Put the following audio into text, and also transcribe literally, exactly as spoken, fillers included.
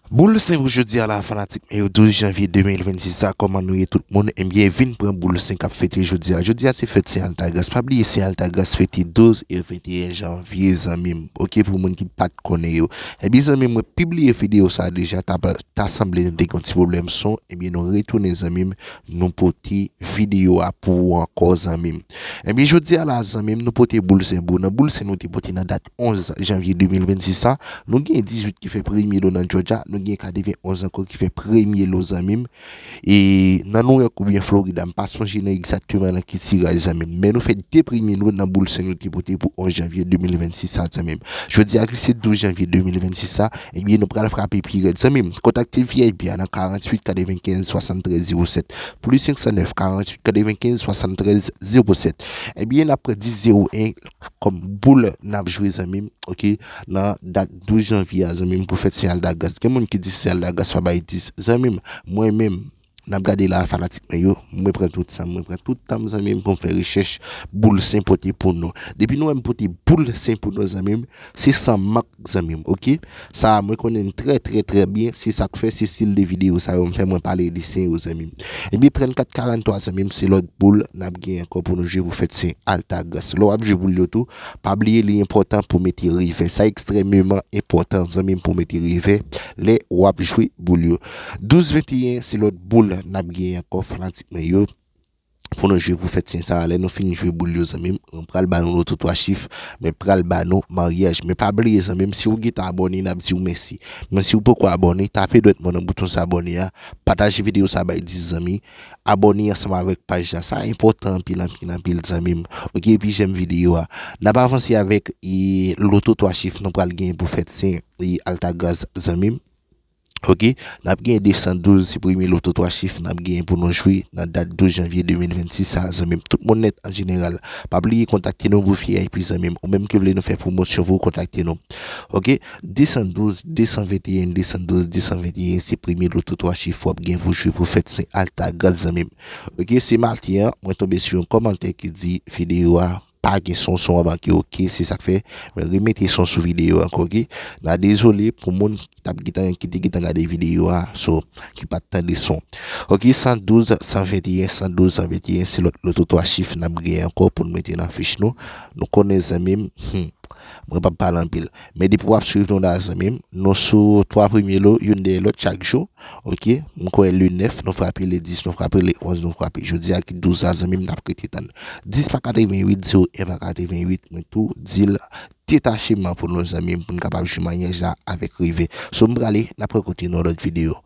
Boul Sen pou jodi a la, fanatik mwen yo, douz janvye de mil vennsis sa, kòman nou ye tout moun? Ebyen, vin pran boul Sen k ap fete jodi a. Jodi a se fèt Sen Altagras. Pa bliye Sen Altagras fete douz e venteyen janvye, zanmi m. Oke, pou moun ki pa t konnen yo. Ebyen, zanmi m, mwen pibliye videyo sa a deja, ta, ta sanble nou te gen yon ti pwoblèm son. Ebyen, nou retounen, zanmi m, nou pote videyo a pou ou ankò, zanmi m. Ebyen, jodi a la, zanmi m, nou pote boul Sen pou ou. Nan boul Sen nou te pote nan dat onz janvye de mil vennsis sa, nou gen dizuit ki fè premye lo nan Georgia, nou gen katrevenonz ankò ki fè premye lo, zanmi m. E nan Nouyòk oubyen Florida, m pa sonje nan egzakteman nan ki tiraj, zanmi m. Men nou fè de premye lo nan boul Sen nou te pote pou onz janvye de mil vennsis sa, zanmi m. Jodi a ki se douz janvye de mil vennsis sa, ebyen, nou pral frape pi rèd, zanmi m. Kontakte V I P a nan karanntuit katrevenkenz swasanntrèz zewo sèt, plis senk san nèf, karanntuit katrevenkenz swasanntrèz zewo sèt. Ebyen, n ap pran dis zewo en kòm boul n ap jwe, zanmi m, oke, nan dat douz janvye a, zanmi m, pou fèt Sen Altagras. Gen moun ki di Sen Altagras pa bay dis, zanmi m, mwen menm, n ap gade la, fanatik mwen yo, mwen pran tout sa, mwen pran tout tan m, zanmi m, pou m fè rechèch boul Sen pote pou nou. Depi nou wè m pote boul Sen pou nou, zanmi m, se san mank, zanmi m, oke? Sa a, mwen konnen l trè, trè, trè byen. Se sa k fè se stil de videyo sa yo m fè, mwen pale de Sen yo, zanmi m. Ebyen, trannkat karantwa, zanmi m, se lòt boul n ap gen ankò pou nou jwe pou fèt Sen Altagras. Lè w ap jwe boul yo tou, pa bliye li enpòtan pou mete revè. Sa ekstrèmeman enpòtan, zanmi m, pou mete revè lè w ap jwe boul yo. Douz venteyen, se lòt boul n ap gen ankò, fanatik mwen yo, pou nou jwe pou fèt Sen sa a. Lè nou fin jwe boul yo, zanmi m, mwen pral ba nou loto twa chif, mwen pral ba nou maryaj. Men pa bliye, zanmi m, si w gentan abòne, n ap di w mèsi. Men si w poko abòne, tape dwèt mwen nan bouton sa abòne a, pataje videyo sa bay dis zanmi, abòne ansanm avèk paj la. Sa enpòtan anpil, anpil, anpil, zanmi m. Oke, epi jèm videyo a. N ap avanse avèk, e, loto twa chif nou pral gen pou fèt Sen, e, Altagras, zanmi m. Oke, n ap gen de san douz, se premye loto twa chif n ap gen pou nou jwe nan dat douz janvye de mil vennsis sa, zanmi m. Tout moun nèt an jeneral. Pa bliye kontakte nou pou V I P, zanmi m. Ou menm ki vle nou fè pwomosyon pou w, kontakte nou. Oke, de san douz, de san venteyen, de san douz, de san venteyen, se premye loto twa chif w ap gen pou jwe pou fèt Sen Altagras, zanmi m. Oke, se maten an, mwen tonbe sou yon kòmantè ki di videyo a pa gen son, son an manke, oke, se sa k fè mwen remete son sou videyo a ankò, oke. N a dezole pou moun ki t ap gentan, ki te gentan gade videyo a, so, ki pa t tande son. Oke, san douz, san venteyen, san douz, san venteyen, se lòt loto twa chif n ap gen ankò pou n mete nan fich nou. Nou konnen, zanmi m, hmm, mwen p ap pale anpil. Men depi w ap swiv nou la, zanmi m, nou sou twa premye lo, youn dèyè lòt chak jou. Oke, m kwè le nèf, nou frape, le dis, nou frape, le onz, nou frape. Jodi a ki douz la, zanmi m, n ap rete tann. Dis pa katrevenwit, zewo en pa katrevenwit, mwen tou di l detacheman pou nou, zanmi m, pou n kapab jwe maryaj la avèk revè. So, m prale, n ap rankontre nan lòt videyo.